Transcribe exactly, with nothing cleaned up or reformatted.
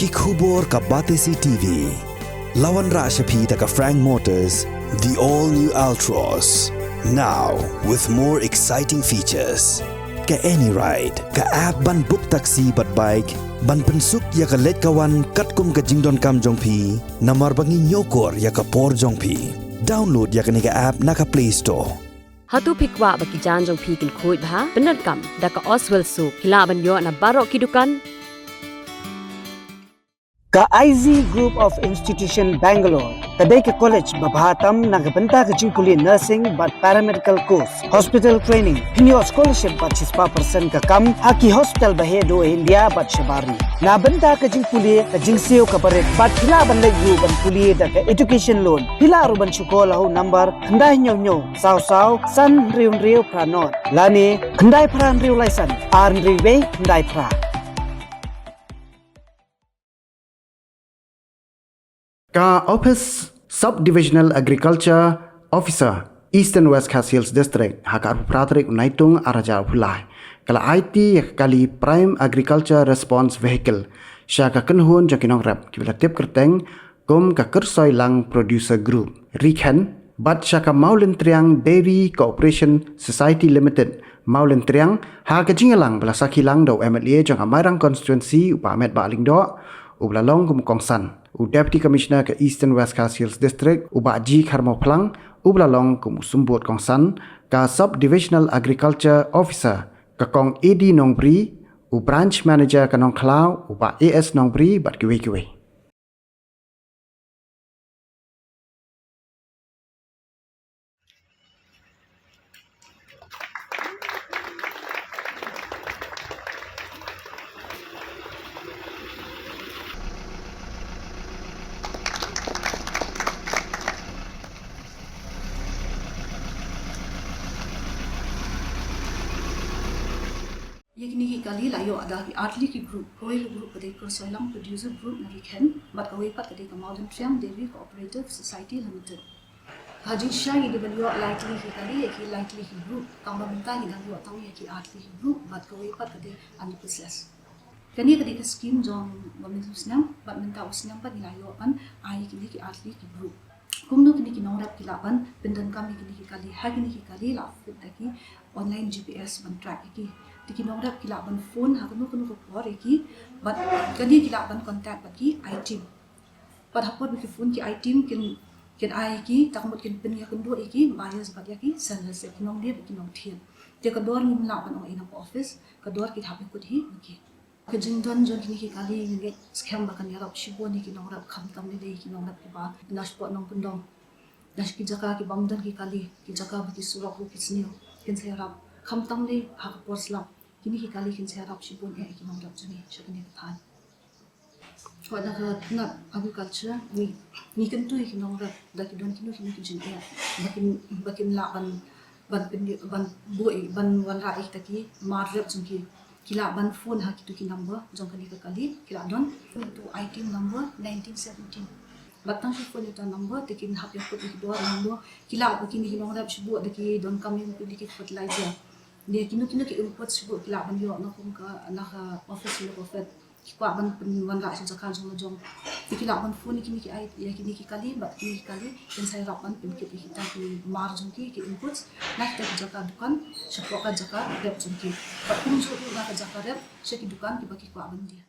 Ki khubor ka Batesi T V. La wanrah sha phi da ka Frank Motors, the all new Altroz. Now with more exciting features. Ka AnyRide, ka app ban book taxi bad bike, ban pynsuk ïa ka leit ka wan katkum ka jingdonkam jong phi, namar ba ngi ñiewkor ïa ka por jong phi. Download ïa kane ka app na ka Play Store. Hato phi kwah ba ki jaiñ jong phi kin khuid bha? Pyndonkam da ka Oswell Soap, phi lah ban ïoh na baroh ki dukan. Ka I Z Group of Institution Bangalore ka dei ka college ba bha tam na ka bynta ka jingpule nursing bad paramedical course, hospital training. Phin ïoh scholarship bad shispah percent ka kam ha ki hospital ba heh duh India bad shabar ri. Na bynta ka jingpule, ka jingsiew kaba rit bad phi lah ban leit ruh ban pule da ka education loan. Phi lah ruh ban shu call ha u number khyndai hynñiew hynñiew saw saw san hynriew hynriew phra nod lane khyndai phra hynriew lai san ar hynriew wei khyndai phra. Ka Office Sub-Divisional Agriculture Officer, Eastern West Khasi Hills District, ha ka arphew phra tarik u Naitung ar hajar arphew lai, ka la aiti ïa ka kali Prime Agriculture Response Vehicle sha ka kynhun jong ki nongrep kiba la tip kyrteng kum ka Kyrsoilang Producer Group, Rikhen, bad sha ka Mawlyntriang Dairy Cooperation Society Limited, Mawlyntriang, ha ka jingïalang ba la sakhi lang da u M L A jong ka Mairang Constituency, u Bah Metbah Lyngdoh, uba la long kum u kongsan, u Deputy Commissioner ka Eastern West Khasi Hills District, u Bah G Kharmawphlang, uba la long kum u symbud kongsan, ka Sub-Divisional Agriculture Officer, ka Kong A D Nongbri, u Branch Manager ka Nongkhlaw, u Bah A S Nongbri, bad kiwei kiwei. Ïa kine ki kali la ïoh da ki artylli ki group, kawei ka group ka dei Kyrsoilang Producer Group na Rikhen, bad kawei pat ka dei ka Mawlyntriang Dairy Cooperative Society Limited. Ha jingshisha ngi dei ban ïoh lai tylli ki kali ïa ki lai tylli ki group, tang ba mynta ngi dang ïoh tang ïa ki artylli ki group, bad kawei pat ka dei under process. Kane ka dei ka skim jong ba mynta u snem, bad mynta u snem pat ngi la ïoh ban ai ïa kine ki artylli ki group. Kumno kine ki nongrep ki lah ban pyndonkam ïa kine ki kali, ha kine ki kali la fit da ki online G P S ban track ïa ki. Te ki nongrep ki lah ban phone ha kano kano ka por ïa ki, bad kane ki lah ban contact bad ki I-team. Bad ha por ba ki phone ki I-team kin, kin ai ïa ki, ta ka mut kin pynïakynduh ïa ki buyers bad ïa ki sellers, ïa ki nongleit bad ki nongthied. Te ka dor ngim lah ban ong ïa na ka office, ka dor ki hap ïakut hi ma ki. Ka jingdon jong kine ki kali ngi ngeit skhem ba kan ïarap shibun ïa ki nongrep, khamtam lei lei ki nongrep kiba na shapoh nongkyndong, na ki jaka ki bym don ki kali, ki jaka ba ki surok ruh ki sniew, kin sa ïarap khamtam lei ha ka por slap. Kine ki kali kin sa ïarap shibun eh ïa ki nongrep jong ngi sha kane ka thaiñ. Wat na ka tnat agriculture ngi, ngi kyntu ïa ki nongrep da ki don kino kino ki jingeh ba kin, ba kin lah ban, ban pyn, ban buh, ban wanrah ïa kita ki mar rep jong ki. Ki lah ban phone ha kito ki number jong kane ka kali, ki lah don kito I-team number nineteen seventeen. Bad tang ki phone ïa uta number te kin hap ïakut ïa ki dor number, ki lah ba kine ki nongrep shu buh da ki donkam ïa ki fertilizer. Ïa kino kino ki input shu buh ki lah ban ïoh na kum ka, na ka office, na ka office. Ki kwah ban pynwanrah sha jaka jong la jong. Te ki lah ban phone ïa kine ki, ïa kine ki kali, bad kine ki kali kin sa ïarap ban pynkit ïa kita ki mar jong ki, ki inputs na kita ki jaka dukan shapoh ka jaka rep jong ki. Bad kumjuh ruh na ka jaka rep sha ki dukan kiba ki kwah ban die.